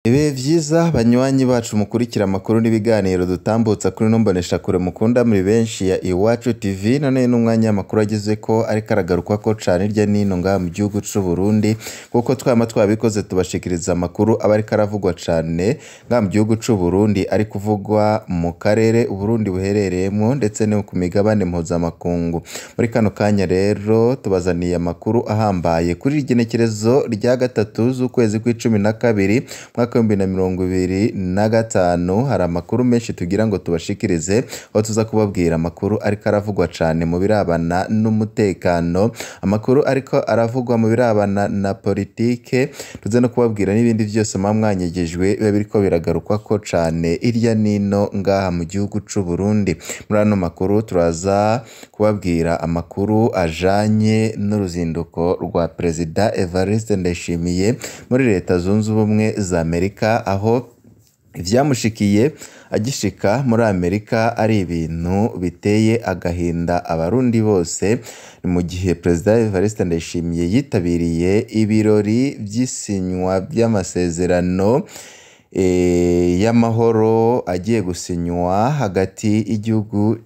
Ibihe vyiza banywanyi bacu mukurikira amakuru n'ibiganiro dutambutsa kuri ino mboneshakure mukunda muri benshi ya Iwacu TV. None n'umwanya w'amakuru agezeko ariko aragarukwako cane hirya n'ino ngaha mu gihugu c'Uburundi, kuko twama twabikoze tubashikiriza amakuru aba ariko aravugwa cane ngaha mu gihugu c'Uburundi, ari kuvugwa mu karere Uburundi buherereyemwo ndetse no ku migabane mpuzamakungu. Muri kano kanya rero tubazaniye amakuru ahambaye kuri iri genekerezo rya 3 z'ukwezi kw'icumi na kabiri umwaka 2025. Hari amakuru menshi tugira ngo tubashikirize, aho tuza kubabwira amakuru ariko aravugwa cane mu birabana n'umutekano, amakuru ariko aravugwa mu birabana na politike, tuze no kubabwira n'ibindi vyose muba mwanyegejwe biba biriko biragarukwako cane hirya n'ino ngaha mu gihugu c'Uburundi. Muri ano makuru turaza kubabwira amakuru ajanye n'uruzinduko rwa Perezida Evariste Ndayishimiye muri Leta Zunze Ubumwe za Amerika, aho ivyamushikiye agishika muri Amerika ari ibintu biteye agahinda Abarundi bose. Ni mu gihe Perezida Evariste Ndayishimiye yitabiriye ibirori vy'isinywa vy'amasezerano y'amahoro agiye gusinywa hagati y'igihugu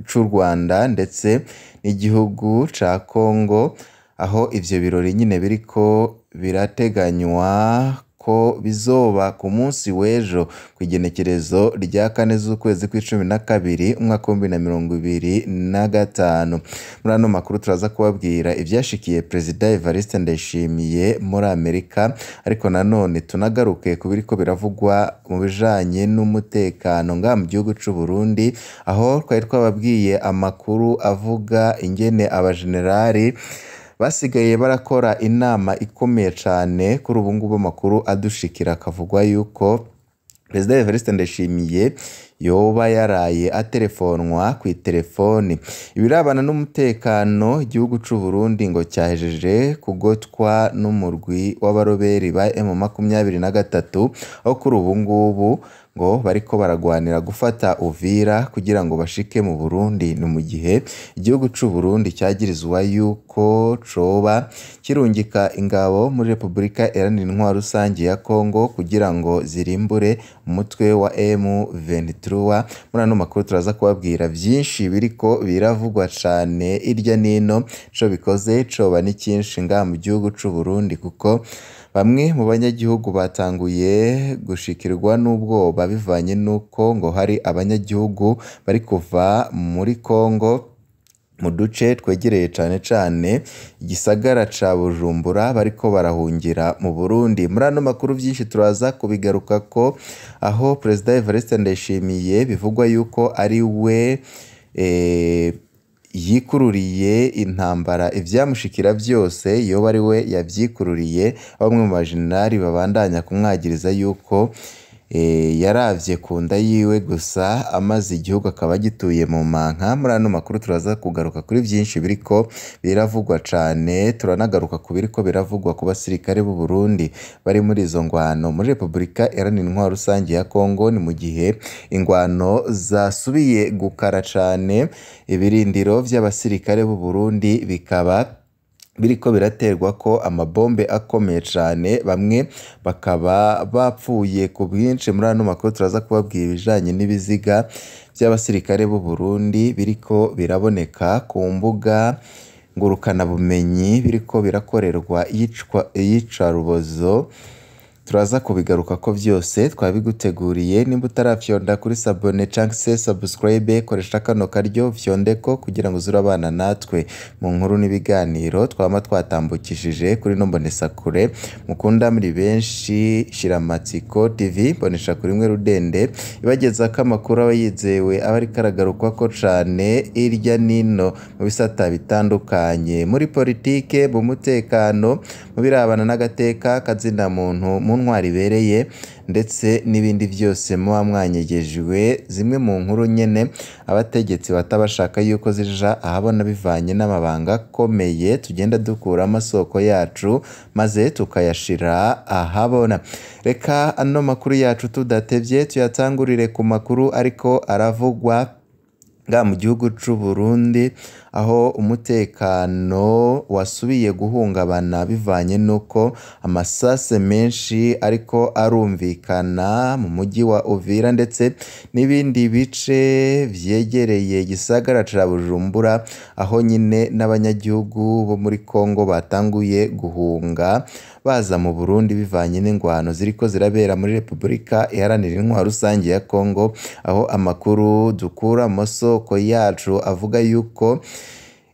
c'u Rwanda ndetse n'igihugu ca Congo, aho ivyo birori nyene biriko birateganywa ko bizoba ku munsi w'ejo kw'igenekerezo rya 4 z'ukwezi kw'icumi na kabiri umwaka w'2025. Muri ano makuru turaza kubabwira ivyashikiye Perezida Evariste Ndayishimiye muri Amerika, ariko nanone tunagaruke ku biriko biravugwa mu bijanye n'umutekano ngaha mu gihugu c'Uburundi, aho twari twababwiye amakuru avuga ingene abajenerali basigaye barakora inama ikomeye cane. Kuri ubu ngubu amakuru adushikira akavugwa yuko Perezida Evariste Ndayishimiye yoba yaraye aterefonwa kw'iterefoni. Ibirabana n'umutekano, igihugu c'Uburundi ngo cyahejeje kugotwa n'umurwi w'abaroberi ba M23, aho kuri ubu ngubu ngo bariko baragwanira gufata Uvira kugira ngo bashike mu Burundi. Ni mu gihe igihugu c'Uburundi cagirizwa yuko coba kirungika ingabo muri Repubulika Iharanira Intwaro Rusangi ya Congo kugira ngo zirimbure umutwe wa M23. Muri ano makuru turaza kubabwira vyinshi biriko biravugwa cane hirya n'ino, ico bikoze coba ni cinshi ngaha mu gihugu c'Uburundi, kuko bamwe mu banyagihugu batanguye gushikirwa n'ubwoba bivanye n'uko ngo hari abanyagihugu bari kuva muri Congo mu duce twegereye cane cane igisagara ca Bujumbura bariko barahungira mu Burundi. Muri ano makuru vyinshi turaza kubigarukako, aho Perezida Evariste Ndayishimiye bivugwa yuko ari we yikururiye intambara, ivyamushikira vyose yoba ari we yavyikururiye. Bamwe mu bajenerali babandanya kumwagiriza yuko yaravye ku nda yiwe gusa, amaze igihugu akaba agituye mu manka. Muri ano makuru turaza kugaruka kuri vyinshi biriko biravugwa cane, turanagaruka ku biriko biravugwa ku basirikare b'u Burundi bari muri izo ngwano muri Repubulika Iharanira Intwaro Rusangi ya Congo. Ni mu gihe ingwano zasubiye gukara cane, ibirindiro vy'abasirikare b'u Burundi bikaba biriko biraterwa ko amabombe akomeye cane, bamwe bakaba bapfuye ku bwinshi. Muri ano makuru turaza kubabwira ibijanye n'ibiziga vy'abasirikare b'u Burundi biriko biraboneka ku mbuga ngurukanabumenyi, biriko birakorerwa iyicarubozo. Turaza kubigaruka ko vyose twabiguteguriye. Nimba utarafyonda kuri sabone canke se subscribe, koresha kano karyo fyondeko kugira ngo uze urabana natwe mu nkuru n'ibiganiro twama twatambukishije kuri ino mboneshakure mukunda muri benshi, Shiramatsiko TV, mboneshakure imwe rudende ibagezako amakuru aba yizewe, aba ariko aragarukwako cane hirya n'ino mu bisata bitandukanye, muri politike, mu mutekano, mu birabana n'agateka kazina muntu, mu ntwaro ibereye ndetse n'ibindi vyose muba mwanyegejwe. Zimwe mu nkuru nyene abategetsi batabashaka yuko zija ahabona bivanye n'amabanga akomeye tugenda dukura amasoko yacu maze tukayashira ahabona. Reka ano makuru yacu tudatevye tuyatangurire ku makuru ariko aravugwa Nga mu gihugu c'u Burundi aho umutekano wasubiye guhungabana bivanye n'uko amasase menshi ariko arumvikana mu mujyi wa Uvira ndetse n'ibindi bice vyegereye igisagara ca Bujumbura, aho nyine n'abanyagihugu bo muri Kongo batanguye guhunga baza mu Burundi bivanye n'ingwano ziriko zirabera muri Repubulika Iharanira Intwaro Rusangi ya Kongo, aho amakuru dukura mu masoko yacu avuga yuko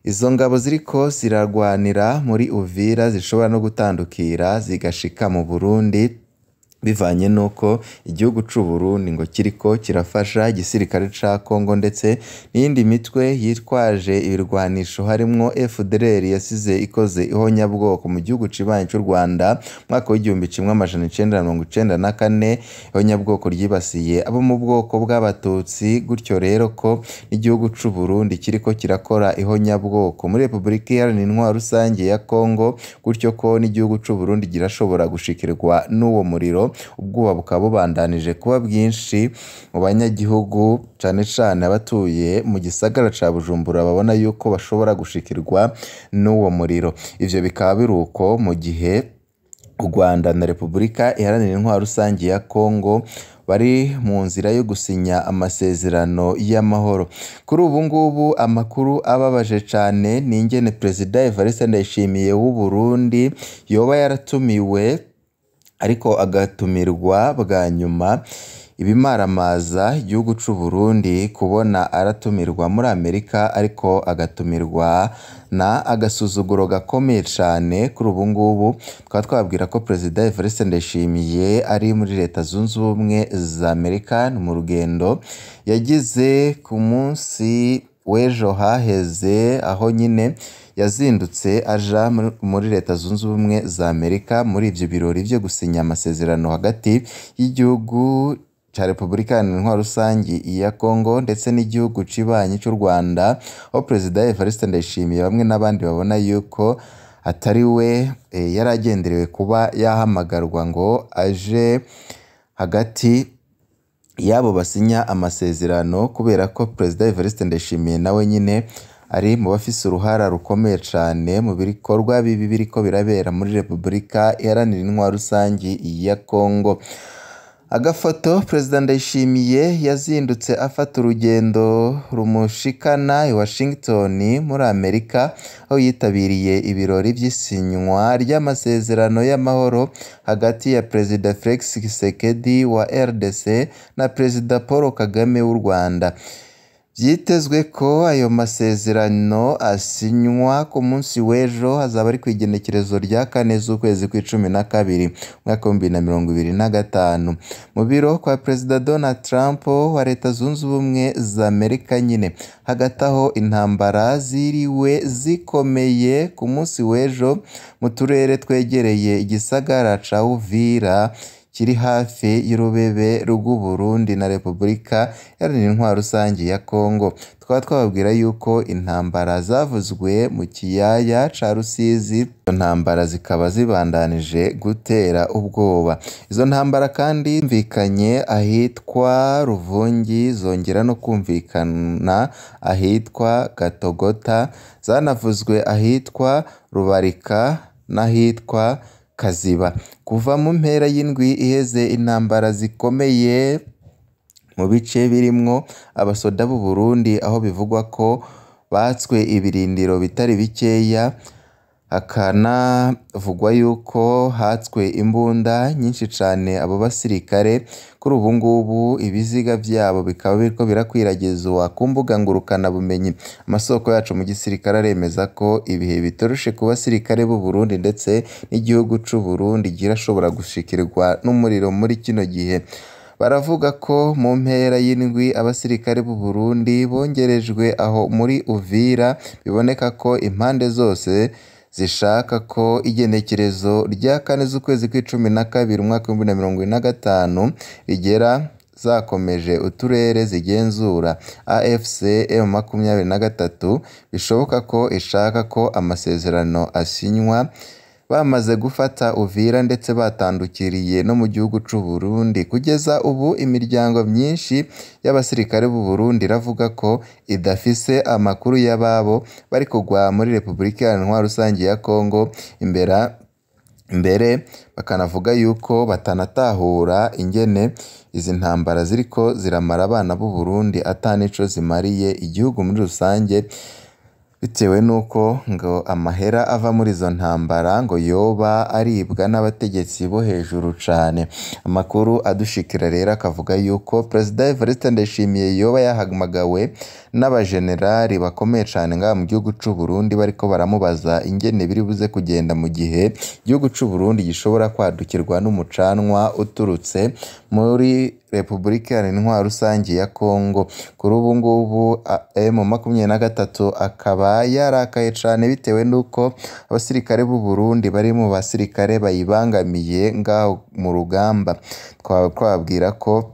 izo ngabo ziriko zirarwanira muri Uvira zishobora no gutandukira zigashika mu Burundi bivanye n'uko igihugu c'u Burundi ngo kiriko kirafasha igisirikare ca Kongo ndetse n'iyindi mitwe yitwaje ibirwanisho harimwo FDLR yasize ikoze ihonyabwoko mu gihugu cibanyi c'u Rwanda mu mwaka w'1994, ihonyabwoko ryibasiye abo mu bwoko bw'Abatutsi, gutyo rero ko n'igihugu c'u Burundi kiriko kirakora ihonyabwoko muri Repubulika Iharanira Intwaro Rusangi ya Kongo, gutyo ko n'igihugu c'u Burundi girashobora gushikirwa n'uwo muriro. Ubwoba bukaba bubandanije kuba bwinshi mu banyagihugu cane cane abatuye mu gisagara ca Bujumbura babona yuko bashobora gushikirwa n'uwo muriro. Ivyo bikaba biruko mu gihe u Rwanda na Repubulika Iharanira Intwaro Rusangi ya Kongo bari mu nzira yo gusinya amasezerano y'amahoro. Kuri ubu ngubu amakuru ababaje cane ni ingene Perezida Evariste Ndayishimiye w'u Burundi yoba yaratumiwe ariko agatumirwa bwa nyuma ibimaramaza igihugu c'u Burundi kubona aratumirwa muri Amerika ariko agatumirwa na agasuzuguro gakomeye cane. Kuri ubu ngubu tukaba twababwira ko Perezida Evariste Ndayishimiye ari muri Leta Zunze Ubumwe za Amerika mu rugendo yagize ku munsi w'ejo haheze, aho nyine yazindutse aja muri Leta Zunze Ubumwe za Amerika muri ivyo birori vyo gusinya amasezerano hagati y'igihugu ca Repubulika Iharanira Intwaro Rusangi ya Kongo ndetse n'igihugu cibanyi c'u Rwanda, aho Perezida Evariste Ndayishimiye bamwe n'abandi babona yuko atari we yari agenderewe kuba yahamagarwa ngo aje hagati y'abo basinya amasezerano, kubera ko Perezida Evariste Ndayishimiye nawe nyine ari mu bafise uruhara rukomeye cane mu bikorwa bibi biriko birabera muri Repubulika Iharanira Intwaro Rusangi ya Kongo. Agafoto Perezida Ndayishimiye yazindutse afata urugendo rumushikana i Washington muri Amerika, aho yitabiriye ibirori vy'isinywa ry'amasezerano y'amahoro hagati ya Perezida Felix Tshisekedi wa RDC na Perezida Paul Kagame w'u Rwanda. Vyitezwe ko ayo masezerano asinywa ku munsi w'ejo, hazaba ari kw'igenekerezo rya 4 z'ukwezi kw'icumi na kabiri umwaka w'2025 mu biro kwa Perezida Donald Trump wa Leta Zunze Ubumwe za Amerika nyine. Hagati aho intambara ziriwe zikomeye ku munsi w'ejo mu turere twegereye igisagara ca Uvira kiri hafi y'urubebe rw'u Burundi na Repubulika Iharanira Intwaro Rusangi ya Kongo. Tukaba twababwira yuko intambara zavuzwe mu kiyaya ca Rusizi, izo ntambara zikaba zibandanije gutera ubwoba. Izo ntambara kandi zumvikanye ahitwa Ruvungi, zongera no kumvikana ahitwa Gatogota, zanavuzwe ahitwa Rubarika n'ahitwa Kaziba. Kuva mu mpera y'indwi iheze intambara zikomeye mu bice birimwo abasoda b'u Burundi, aho bivugwa ko batswe ibirindiro bitari bikeya, hakanavugwa yuko hatswe imbunda nyinshi cane abo basirikare. Kuri ubu ngubu ibiziga vyabo bikaba biriko birakwiragizwa ku mbuga ngurukana bumenyi. Amasoko yacu mu gisirikare aremeza ko ibihe bitoroshe ku basirikare b'u Burundi ndetse n'igihugu c'u Burundi girashobora gushikirwa n'umuriro muri kino gihe. Baravuga ko mu mpera y'indwi abasirikare b'u Burundi bongerejwe aho muri Uvira, biboneka ko impande zose zishaka ko igenekerezo rya 4 z'ukwezi kw'icumi na kabiri umwaka w'2025 rigera zakomeje uturere zigenzura. AFC M23 bishoboka ko ishaka ko amasezerano asinywa bamaze gufata Uvira ndetse batandukiriye no mu gihugu c'u Burundi. Kugeza ubu imiryango myinshi y'abasirikare b'u Burundi iravuga ko idafise amakuru y'ababo bari kugwa muri Repubulika Iharanira Intwaro Rusangi ya Kongo, imbere bakanavuga yuko batanatahura ingene izi ntambara ziriko ziramara abana b'u Burundi ata nico zimariye igihugu muri rusange, bitewe n'uko ngo amahera ava muri izo ntambara ngo yoba aribwa n'abategetsi bo hejuru cane. Amakuru adushikira rero akavuga yuko Perezida Evariste Ndayishimiye yoba yahamagawe n'abajenerali bakomeye cane ngaha mu gihugu c'u Burundi, bariko baramubaza ingene biri buze kugenda mu gihe igihugu c'u Burundi gishobora kwadukirwa n'umucanwa uturutse muri Repubulika Iharanira Intwaro Rusangi ya Kongo. Kuri ubu ngubu M23 akaba yarakaye cane bitewe n'uko abasirikare b'u Burundi bari mu basirikare bayibangamiye ngaho mu rugamba. Twababwira ko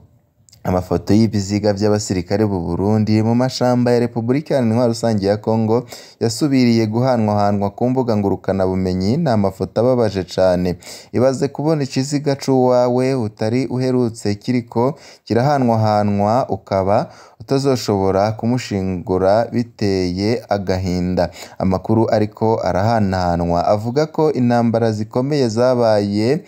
amafoto y'ibiziga vy'abasirikare b'u Burundi mu mashamba ya Repubulika Iharanira Intwaro Rusangi ya Kongo yasubiriye guhanwahanwa ku mbuga ngurukanabumenyi. Ni amafoto ababaje cane. Ibaze kubona ikiziga c'uwawe utari uherutse kiriko kirahanwahanwa ukaba utazoshobora kumushingura, biteye agahinda. Amakuru ariko arahanahanwa avuga ko intambara zikomeye zabaye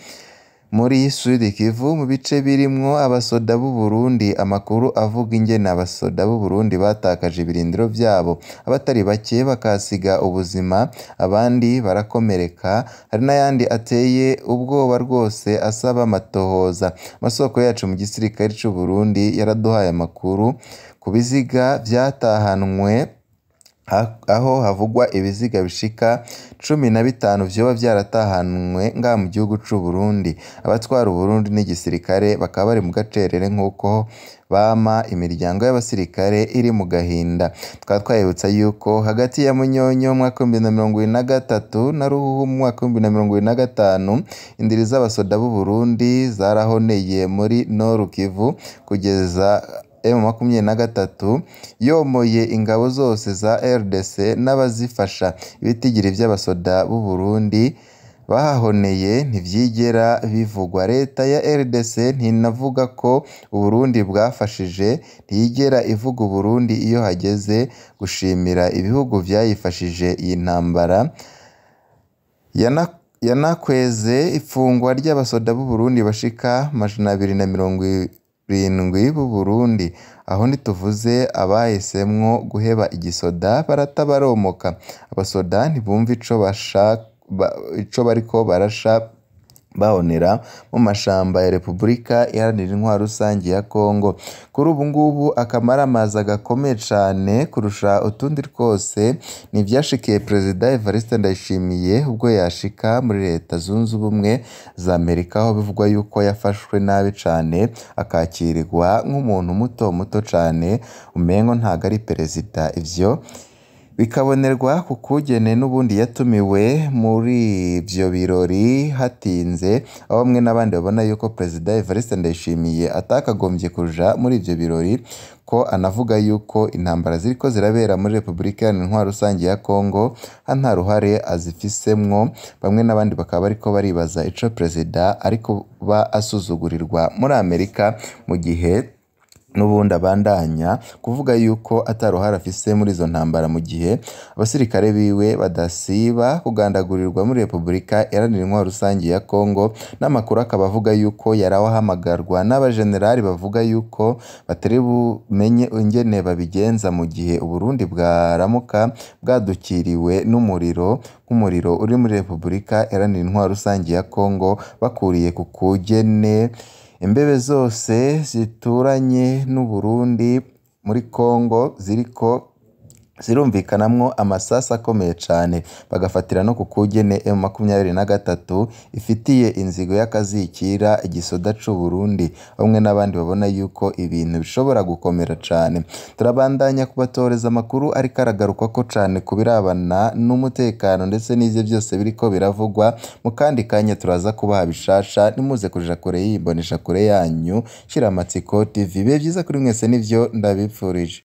muri Sud Kivu mu bice birimwo abasoda b'u Burundi. Amakuru avuga ingene abasoda b'u Burundi batakaje ibirindiro vyabo, abatari bake bakahasiga ubuzima, abandi barakomereka. Hari n'ayandi ateye ubwoba rwose asaba amatohoza. Amasoko yacu mu gisirikare c'u Burundi yaraduhaye amakuru ku biziga vyatahanwe, aho havugwa ibiziga bishika 15 vyoba vyaratahanwe ngaha mu gihugu c'u Burundi. Abatwara Uburundi n'igisirikare bakaba bari mu gacerere nk'uko bama imiryango y'abasirikare iri mu gahinda. Tukaba twabibutsa yuko hagati ya Munyonyo mu mwaka w'ibihumbi bibiri na mirongo ibiri na gatatu na Ruhuhu mu mwaka w'ibihumbi bibiri na mirongo ibiri na gatanu, indiri z'abasoda b'u Burundi zarahoneye muri Nord Kivu kugeza M23 yomoye ingabo zose za RDC n'abazifasha. Ibitigiri vy'abasoda b'u Burundi bahahoneye ntivyigera bivugwa. Leta ya RDC ntinavuga ko Uburundi bwafashije, ntiyigera ivuga Uburundi iyo hageze gushimira ibihugu vyayifashije iyi ntambara. Yanakweze ifungwa ry'abasoda b'u Burundi bashika 270 b'u Burundi. Aho ntituvuze abahisemwo guheba igisoda barata baromoka. Abasoda ntibumva ico bariko barasha bahonera mu mashamba ya Repubulika Iharanira Intwaro Rusangi ya Kongo. Kuri ubu ngubu akamaramaza gakomeye cane kurusha utundi twose ni ivyashikiye Perezida Evariste Ndayishimiye ubwo yashika muri Leta Zunze Ubumwe za Amerika, aho bivugwa yuko yafashwe nabi cane akakirirwa nk'umuntu muto muto cane, umengo ntago ari perezida. Ivyo bikabonerwa ku kugene n'ubundi yatumiwe muri ivyo birori hatinze, aho bamwe n'abandi babona yuko Perezida Evariste Ndayishimiye atakagombye kuja muri ivyo birori, ko anavuga yuko intambara ziriko zirabera muri Repubulika Iharanira Intwaro Rusangi ya Kongo nta ruhare azifisemwo. Bamwe n'abandi bakaba bariko baribaza ico perezida ariko ba asuzugurirwa muri Amerika mu gihe n'ubundi abandanya kuvuga yuko ataruhara afise muri izo ntambara, mu gihe abasirikare biwe badasiba kugandagurirwa muri Repubulika Iharanira Intwaro Rusangi ya Kongo. N'amakuru akaba avuga yuko yarawe ahamagarwa n'abajenerali bavuga yuko batari bumenye ingene babigenza mu gihe Uburundi bwaramuka bwadukiriwe n'umuriro nk'umuriro uri muri Repubulika Iharanira Intwaro Rusangi ya Kongo, bakuriye ku kugene imbebe zose zituranye n'u Burundi muri Kongo ziriko zirumvikanamwo amasasu akomeye cane, bagafatira no ku kugene M23 ifitiye inzigo y'akazikira igisoda c'u Burundi. Bamwe n'abandi babona yuko ibintu bishobora gukomera cane. Turabandanya kubatoreza amakuru ariko aragarukwako cane ku birabana n'umutekano ndetse n'ivyo vyose biriko biravugwa. Mu kandi kanya turaza kubaha bishasha, ntimuze kuja kure y'iyi mboneshakure yanyu Shiramatsiko TV. Ibihe vyiza kuri mwese nivyo ndabipfurije.